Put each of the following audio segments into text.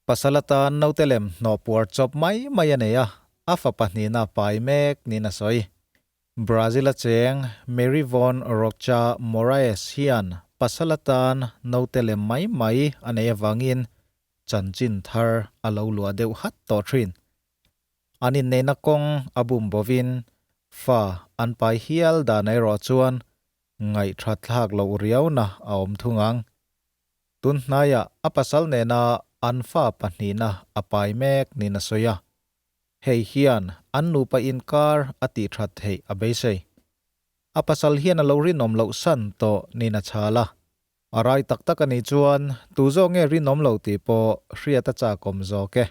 Pasal atan naute lem hnawh puar chawp mai mai a nei a, a fa pahnihna pai mek niin a sawi. Brazil-a cheng Mary Von Rocha Moraes hian pasal atan naute lem mai mai a nei avangin chanchin thar a lo luah deuh hat tawh thin. An inneihna kawng a bum bovin fa an pai hial dan erawh chuan ngaihthat thlak loh riauna a awm thung ang. Tun hnaiah a pasal nena an fa pahnihna a pai mek niin a sawi a. Hei hian an nupa inkar a tihthat theih a beisei. A pasal hian a lo rinawm loh san tawh niin a chhal a. A rai tak tak a nih chuan tu zawk nge rinawm lo tih pawh hriat a chakawm zawk e.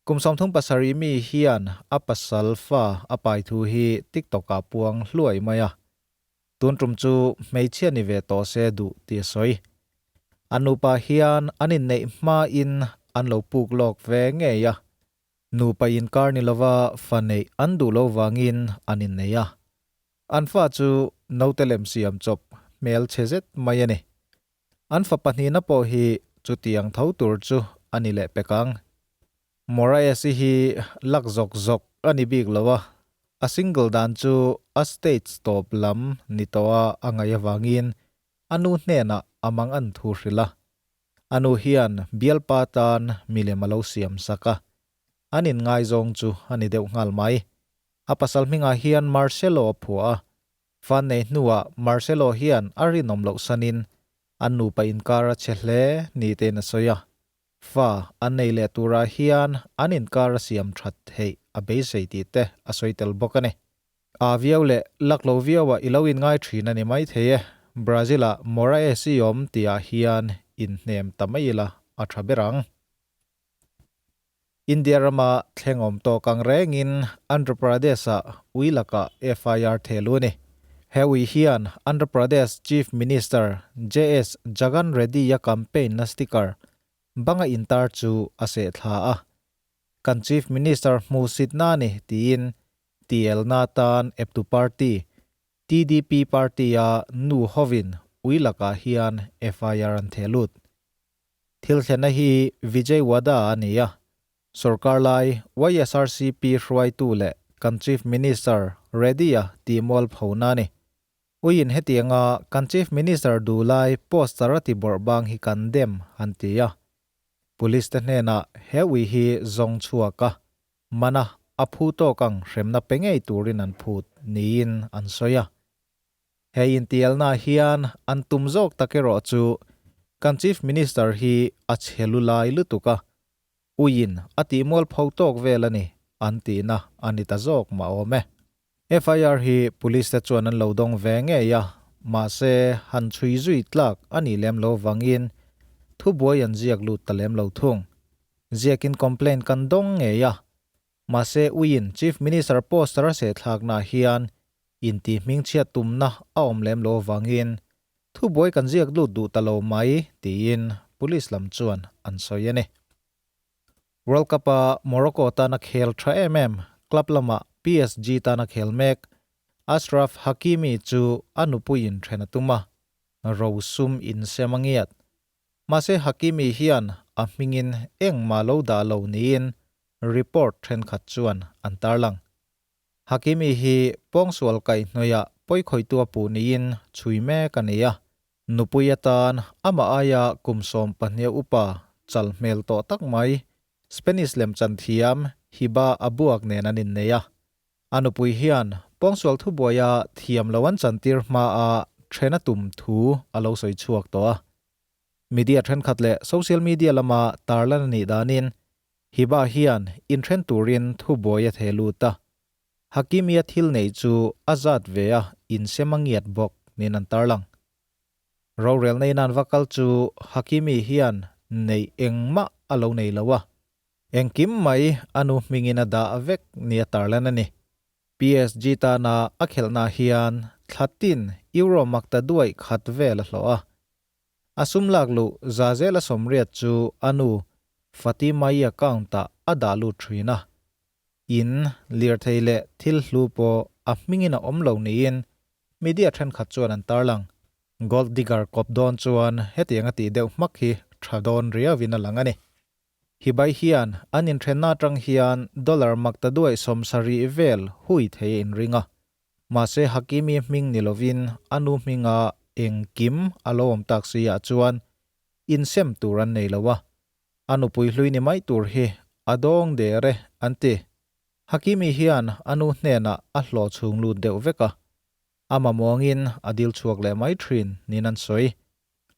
Kum 37 mi hian a pasal fa a pai thu hi TikTok ah puang hluai mai a. Tun tum chu hmeichhia ni ve tawh se duh tih a sawi. An nupa hian an inneih hmain an lo puk lawk ve ngei a. Nupa inkar ni lova fa neih an duh lo vangin an innei a. An fa chu naute lem siam chawp hmel chhe zet mai a ni. An fa pahnihna pawh hi chutiang tho tur chu a ni leh pek ang. Moraes-i hi lak zawk zawk a ni bik lo a, a single dan chu a stage tawp lam ni tawh a a ngaih avangin a nu hnenah a mang an thu hrilh a. A nu hian bialpa tan milem a lo siam sak a, an inngaizawng chu a ni deuh nghal mai. A pasal hmingah hian Marcelo a phuah a, Fan nei hnuah Marcelo hian a rinawm loh sanin an nupa inkar a chhe hle ni tein a sawi a. Fa an nei leh turah hian an inkar a siam that theih a beisei tih te a sawi tel bawk a ni. A viau leh lak lo viauah i lo inngai thin a ni maithei e, Brazil-ah Moraes i awm tihah hian inhnem ta mai ila a tha ber ang. India rama thleng awm tawk ang rengin Andhra Pradesh-ah ui lakah FIR thehlu a ni. He ui hian Andhra Pradesh Chief Minister JS Jagan Reddy-a campaign na sticker banga intar chu a seh thla a. Kan Chief Minister hmuhsitna a ni tiin TL-na tan eptu party TDP party-a nu hovin ui lakah hian FIR an thehlut. Thil thlenna hi Vijayawada a ni a, sorkar lai YSRCP hruaitu leh kan Chief Minister Reddy-a tih mualphona a ni. Uiin hetianga kan Chief Minister duh lai poster a ti bawrh bang hi kan dem an ti a. Police te hnenah he ui hi zawng chhuak a, mana a phu tawk ang hremna pe ngei turin an phut niin an sawi a. He intialna hian an tum zawk tak erawh chu kan Chief Minister hi a chhe lu lai lutuk a, uiin a tih mualpho tawk vel a ni an tihna a ni ta zawk mah awm e. FIR hi Police te chuan an lo dawng ve ngei a, mahse han chhui zui tlak a nih lem lo vangin thubuai an ziak lut ta lem lo thung. Ziakin complaint kan dawng ngei a, mahse uiin Chief Minister poster a sehthlaknaah hian Inti hmingchhiat tumna a awm lem lo avangin thubuai kan ziak lut duh ta lo mai tiin Police lam chuan an sawi a ni. World Cup-a Morocco tana khel tha em em club lama PSG tana khel mek Achraf Hakimi chu a nupuiin then a tum a, rosum insem a ngiat. Mahse Hakimi hian a hmingin engmah lo dah lo niin report thenkhat chuan an tarlang. Hakimi hi pawngsual kaihhnawihah pawikhawihtu a puh niin chhui mek a ni a. Nupui atan amah aia kum 12 upa chal hmel tawh tak mai Spanish lemchan thiam Hiba Abuak nen an innei a. A nupui hian pawngsual thubuaia thiam lo an chantir hmaa then a tum thu a lo sawi chhuak tawh a. Media thenkhat leh social media lama tarlan a nih danin Hiba hian inthen turin thubuai a theh lut a, Hakimi-a thil neih chu a zat ve a insem a ngiat bawk niin an tarlang. Rorelna in an va kal chu Hakimi hian neih engmah a lo nei lo a, engkim mai a nu hmingin a dah vek nia tarlan a ni. PSG tana a khelhna hian thla tin Euro makta duaih khat vel a hlawh a, A sum lak luh za zela 80 chu a nu Fatima-i account-ah a dah lut thin a. In, lirthei leh thil hlu pawh a hmingin a awm lo niin media thenkhat chuan an tarlang. Gold digger kawp dawn chuan hetiang a tih deuh hmak hi tha dawn riauin a lang a ni. Hibai hian an inthenna atang hian dollar maktaduai 70 vel hui thei a inring a. Mahse Hakimi hming ni lovin a nu hminga engkim a lo awm tak si ah chuan insem tur an nei lo a, a nupui hlui ni mai tur hi a dawng der e an ti. Hakimi hian a nu hnenah a hlawh chhung lut deuh vek a, a mamawngin a dil chhuak leh mai thin niin an sawi.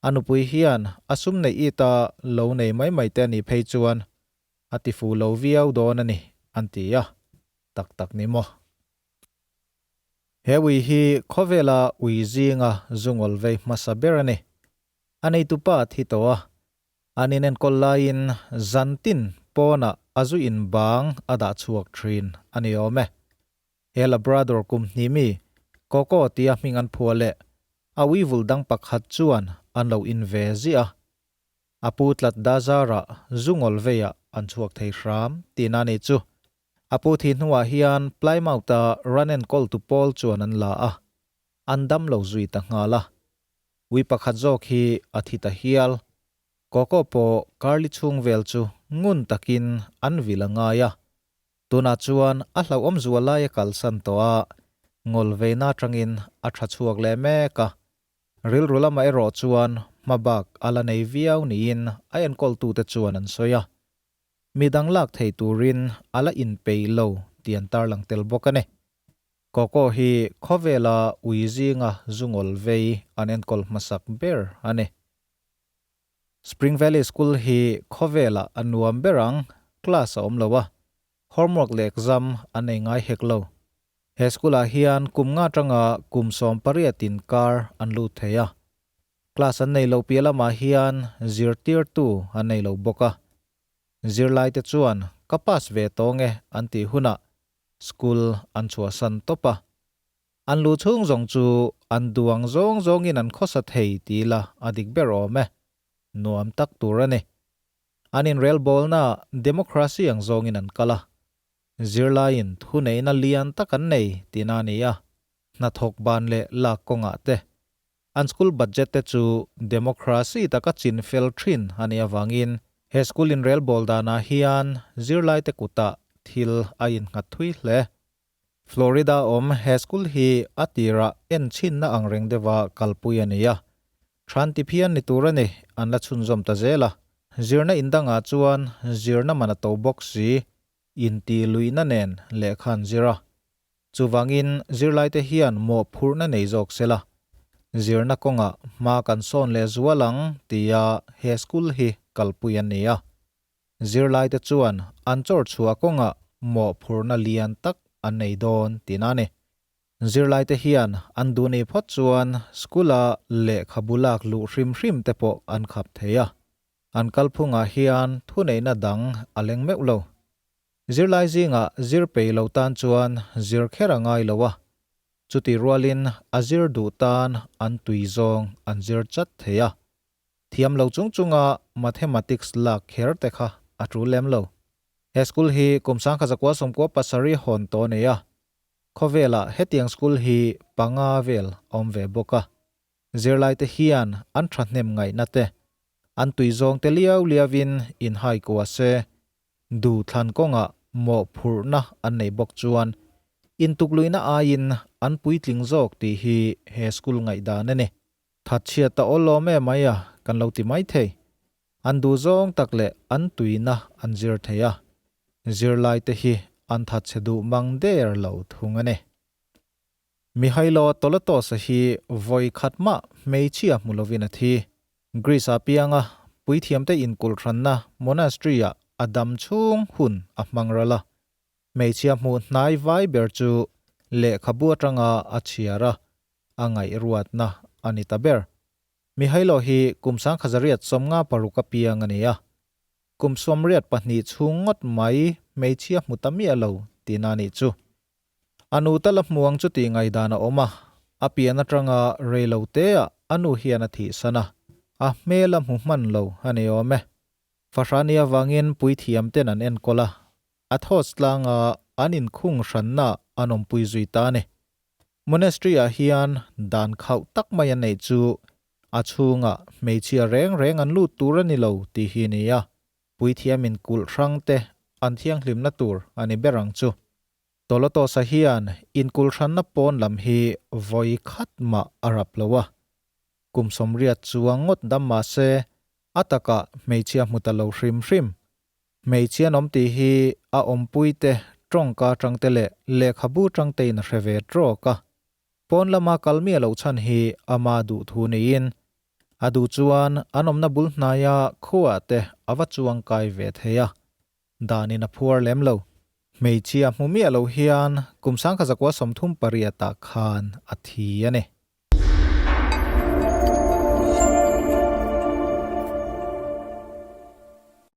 A nupui hian a sum neih it a lo nei mai mai te a nih phei chuan a ti fuh lo viau dawn a ni an ti a, tak tak ni maw? He ui hi khawvela ui zinga zungawl vei hmasa ber a ni. A neitupa a thi tawh a, an inenkawl laiin zantin pawnah a zu in bang a dah chhuak thin a ni awm e. He Labrador kum hnih mi Coco tia hming an phuah leh a uivul dang pakhat chuan an lo in ve ziah a. A pu tlat dazarah zungawl veiah an chhuak thei hram tihna a nih chu. A pu thih hnuah hian Plymouth-a ran enkawltu pawl chuan an la a, an dam lo zui ta nghal a. Ui pakhat zawk hi a thi ta hial. Coco pawh Carly chhung vel chu ngun takin an vil a ngai a. Tunah chuan a hlauhawm zual lai a kalsan tawh a, ngawl veina atangin a tha chhuak leh mek a. Rilru lamah erawh chuan hmabak a la nei viau niin a enkawltute chuan an sawi a. Mi dang lak thei turin a la inpeih lo tih an tarlang tel bawk a ni. Coco hi khawvela ui zinga zungawl vei an enkawl hmasak ber a ni. Spring Valley School hi khawvelah a nuam ber ang, class a awm lo a, homework leh exam an ei ngai hek lo. He school-ah hian kum nga atanga kum 18 inkar an lut thei a. Class an nei loh piah lamah hian zirtirtu an nei lo bawk a. Zirlaite chuan ka pass ve tawng e an tih hunah school an chhuahsan tawp a. An lu chhung zawng chu an duang zawng zawngin an khawsa thei ti ila a dik ber awm e. Nuam tak tur a ni. An inrelbawlna democracy ang zawngin an kal a. Zirlaiin thuneihna lian tak an nei tihna a ni a. Hnathawk ban leh lak kawngah te An school budget te chu democracy taka chin fel thin a nih avangin he school inrelbawl danah hian zirlaite kutah thil a innghat thui hle. Florida awm he school hi a tirah enchhinna ang reng deuha kalpui a ni a. Than ti phian ni tur a ni, an la chhunzawm ta zel a. Zirna indangah chuan zirna man a to bawk si, inti luihna nen lehkha an zir a. Chuvangin zirlaite hian mawhphurhna nei zawk sela, zirna kawngah hma kan sawn leh zual ang tia he school hi kalpui an ni a. Zirlaite chuan an chawr chhuah kawngah mawhphurhna lian tak an nei dawn tihna a ni. Zirlaite hian an duh nih phawt chuan school-a lehkhabu lak luh hrim hrim te pawh an khap thei a. An kalphungah hian thuneihna dang a leng meuh lo. Zirlai zingah zir peih lo tan chuan zir kher a ngai lo a, chutih rualin a zir duh tan an tui zawng an zir chat thei a. Thiam lo chung chunga Mathematics lak kher te kha a tul lem lo. He school hi kum 1997 hawn tawh a nei a, khawvelah hetiang school hi panga vel a awm ve bawk a. Zirlaite hian an thahnem ngaihna te, an tui zawng te liau liauin inhai kua se, duhthlan kawngah mawhphurhna an nei bawk chuan intukluihna aiin an puitling zawk tih hi he school ngaihdan a ni. Thatchhiat a awlawm em mai a kan lo ti mai thei. An duhzawng tak leh an tuina an zir thei a, zirlaite hi an thatchhe duh mang der lo thung a ni. Mihailo Tolotos-a hi vawi khat mah hmeichhia hmu lovin a thi. Greece-a pianga puithiamte inkulhranna monastery-ah a dam chhung hun a hmang ral a. Hmeichhia hmuh hnai vai ber chu lehkhabu atanga a chhiar a, a ngaihruatna a ni ta ber. Mihailo hi kum 1956 a piang a ni a. Kum 82 chhung ngawt mai hmeichhia hmu ta miah lo tihna a nih chu. A nu tal a hmuang chu tih ngaihdan a awm a, a pian atanga rei lo teah a nu hian a thihsan a, a hmel a hmu hman lo a ni awm e. Fahrani avangin puithiam ten an enkawl a, a thawts tlanga an inkhung hranna an awmpui zui ta a ni. Monastery ah hian dan khauh tak mai a neih chu a chhungah hmeichhia reng reng an lut tur a ni lo tih hi a ni a. Puithiamin kulh hrang te an thianghlimna tur a ni ber ang chu. Tolotosa hian inkulh hranna pawn lam hi vawi khat mah a rap lo a. Kum 80 chuang ngawt dam mah se, a takah hmeichhia hmu ta lo hrim hrim. Hmeichhia an awm tih hi a awmpuite tawngka tangte leh lehkhabu tangtein a hre ve trawk a. Pawn lama kal miah loh chhan hi ama duh thu niin, a duh chuan an awmna bul hnaia khuaah te a va chuang kai ve thei a, danin a phuar lem lo. Hmeichhia hmu miah lo hian kum 1938 ah khan a thi a ni.